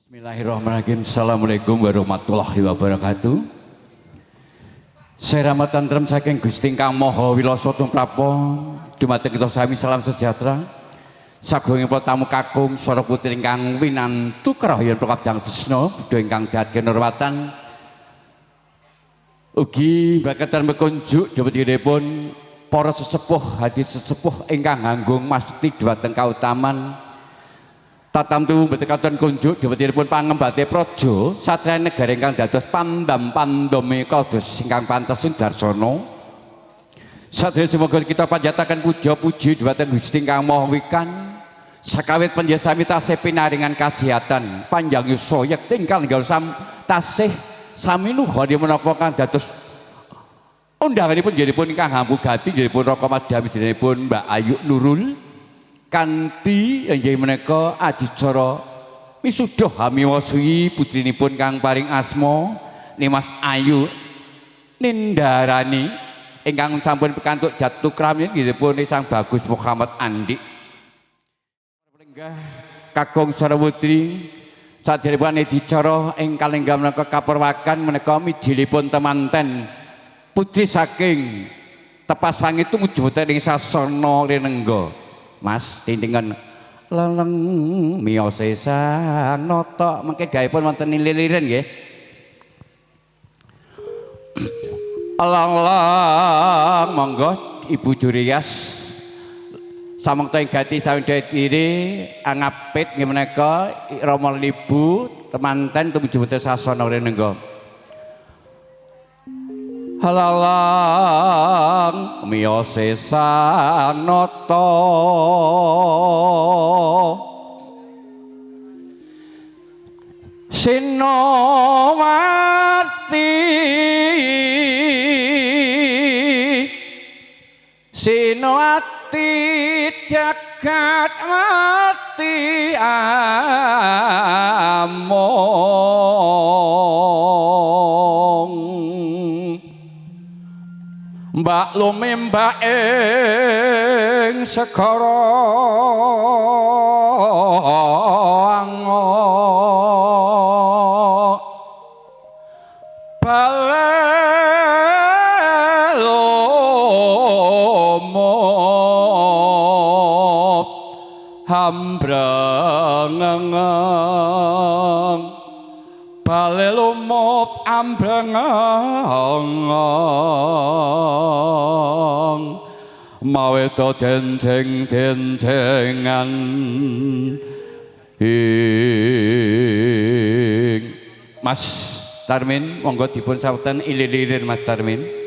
Bismillahirrahmanirrahim. Assalamualaikum warahmatullahi wabarakatuh. Seramat tentrem saking Gusti ingkang Maha Wilasa tumrapa dumateng kita sami salam sejahtera. Sagungipun tamu kakung swara putri ingkang winantu kerahayan prokabdang tresna budaya ingkang dahat kinurmatan. Ugi baketan mekunjuk dhumatengipun para sesepuh hadi sesepuh ingkang nganggung masti dhumateng kautaman. Tatamtu mboten katon kunjuk dhumatengipun pangembate praja satriya negara ingkang dados pandam pandome kados ingkang pantes Sudarsana. Sadaya semoga kita panjataken puja puji dhumateng Gusti ingkang Maha Wikan. Sakawit panjenengan sami tasih pinaringan kasihatan panjang yuswa yekti ingkang enggal tasih sami nuhoni menapa kang dados undanganipun nggihipun ingkang hampu gati nggihipun Raka Mas Dami jenengipun Mbak Ayu Nurul kanthi inggih menika adicara wisuda hamiwasui putrinipun kang paring asma Nimas Ayu Nindarani ingkang sampun pikantuk jatuh kramin nggihipun Sang Bagus Muhammad Andi. Lenggah kakung sareng putri saderepane adicara ingkang lenggah menika kaperwakan menika mijilipun temanten putri saking Tepas Wangi tumuju wonten ing sasana Rinengga. Mas tintingan leleng miyose sang nata mengke gawipun wonten lilirin nggih. Elang-elang monggo Ibu Juriyas samekta ing gati sawindha iri angapit nggih menika rama ibu temanten tumuju wonten sasana Rinengga. Halalang miyose sang nata Sinowati Sinowati jagat mati among Mbak lumimbak ing segara ango balelomo hambrengeng balelumut ambrengeng mawe to denceng-dencengan ing Mas Tarmin monggo dipun saweten ilir-ilir Mas Tarmin.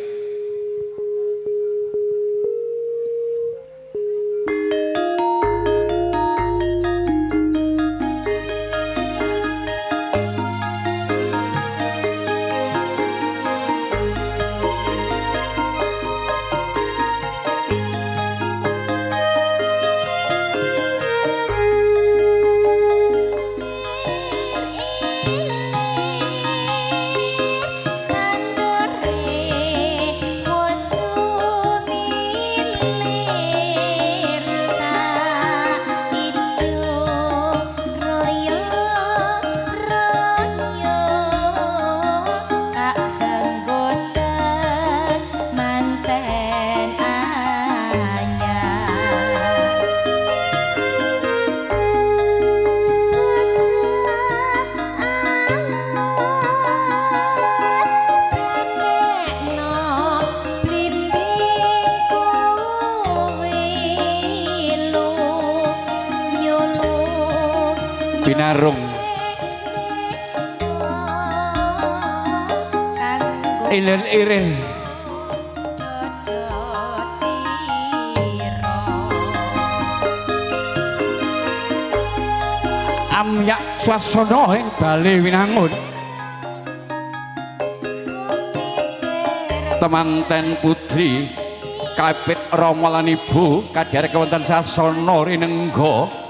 Binarung ilir-ilir amyak swasana ing Bale Winangun temanten putri kapit rama lan ibu kadherek wonten sasana Rinengga.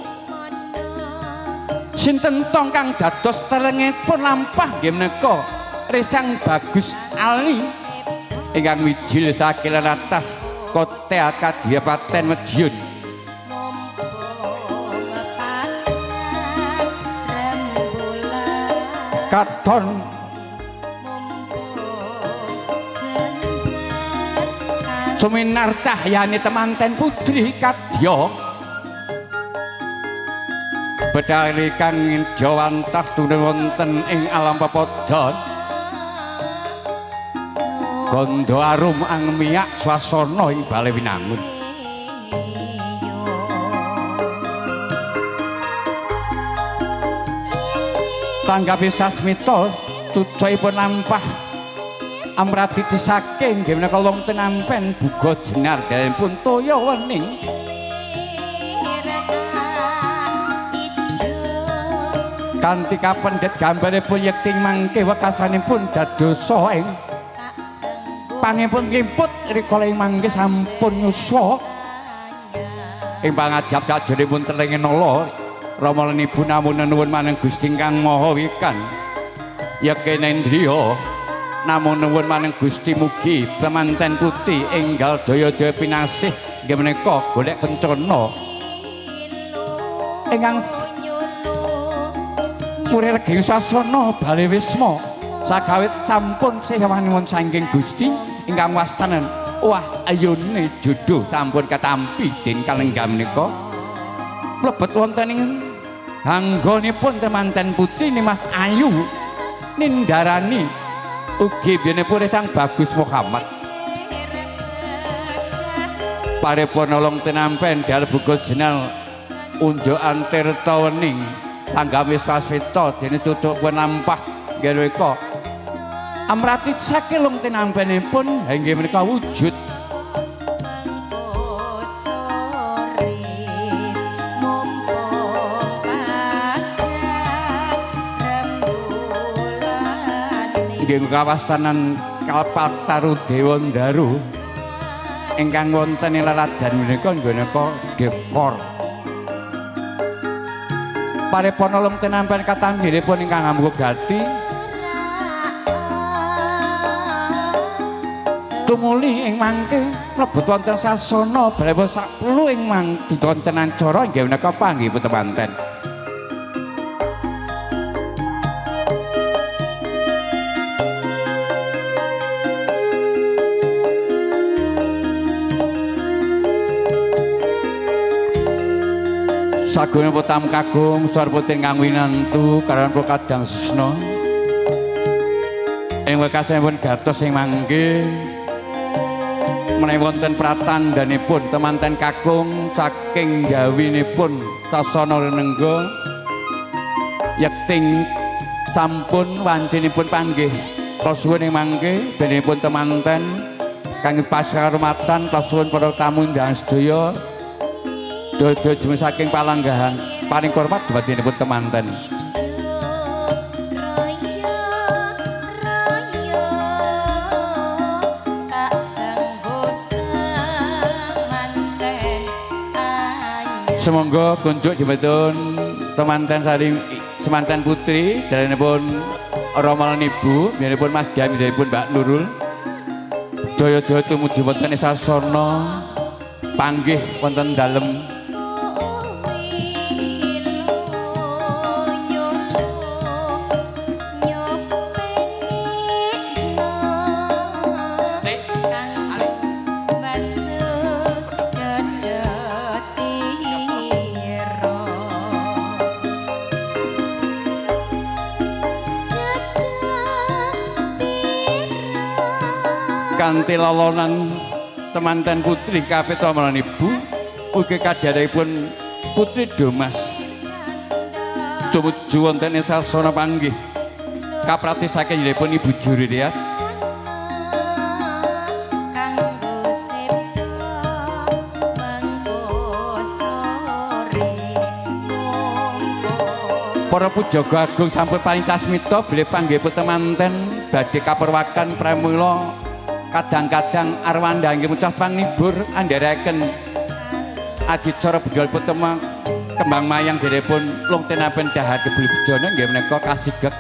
Sinten tong kang dados telengipun lampah nggih menika Resang Bagus Ali ingkang wijil sakilan atas Kote Kadipaten Madiun. Katon suminar cahyane temanten putri kadya bedhari kang jawantah tune wonten ing alam pepadhan gandha arum angmiyak swasana ing Bale Winangun. Tanggapi sasmita cucukipun lampah amraditi saking nggih menika wong tenampen buga jenar dalemipun toya wening. Kanthi kapendhet gambaripun yekti mangke wekasanipun dadosa ing pangipun klimput rikala ing mangke sampun yuswa ing pangajap sajroning telenge nala rama lan ibu namun nuwun maneng Gusti ingkang Maha Wikan yekinendriya namun nuwun maneng Gusti mugi temanten putih enggal daya-daya pinasih nggih menika golek kencana ingkang murirging sasana bale wisma sagawit sampun sewaniwun saking Gusti ingkang wastanen wah ayune jodoh sampun katampi den kalenggah menika mlebet wonten ing hanggonipun temanten putri Nimas Ayu nindarani ugi biyenipun Sang Bagus Muhammad. Paripun nolong tinampen dal buka jenal unjukan tirta wening tanggami saswita dene cucuk pun lampah nggih menika amrati saking tinampenipun inggih menika wujud nggih kawastanan Kalpataru Dewa Ndaru ingkang wonten ing laladan menika nggih dekor. Paripun olong tinampen katanggiripun ingkang ambuh gati tumuli ing mangke mlebet wonten sasana brewa sakpelu ing mangke wonten acara inggih menika panggih temanten. Sagung putam kagung sarputin kang winantu karan kadang susna ing wekasanipun gatos ing mangke menawi wonten pratandhanipun temanten kakung saking gawinipun sasana renengga yekting sampun wancinipun panggih kula suwun ing mangke benipun temanten kangge pasarumatan kula suwun para tamu undangan sedaya dodo jumeneng saking palanggahan paling hormat dhumatengipun temanten. Semoga kunjuk jembatan temanten saring semanten putri dalanipun rama lan ibu, biyanipun Mas Dami dalanipun Mbak Nurul. Daya-daya tumuju wonten sasana panggih wonten dalem kanthi lolonan temanten putri kapita marang ibu ugi kadherepipun putri Domas tumuju wonten ing sasana panggih kaprati saking pun Ibu Juri Rias. Para pujaga agung sampun paring casmita bilih panggih temanten badhe kaperwakan pramila kadang-kadang arwanda inggih mucas panglibur andharaken adicara budal putema kembang mayang dherepun lung tenapen dahar kebul bejana inggih menika kasigek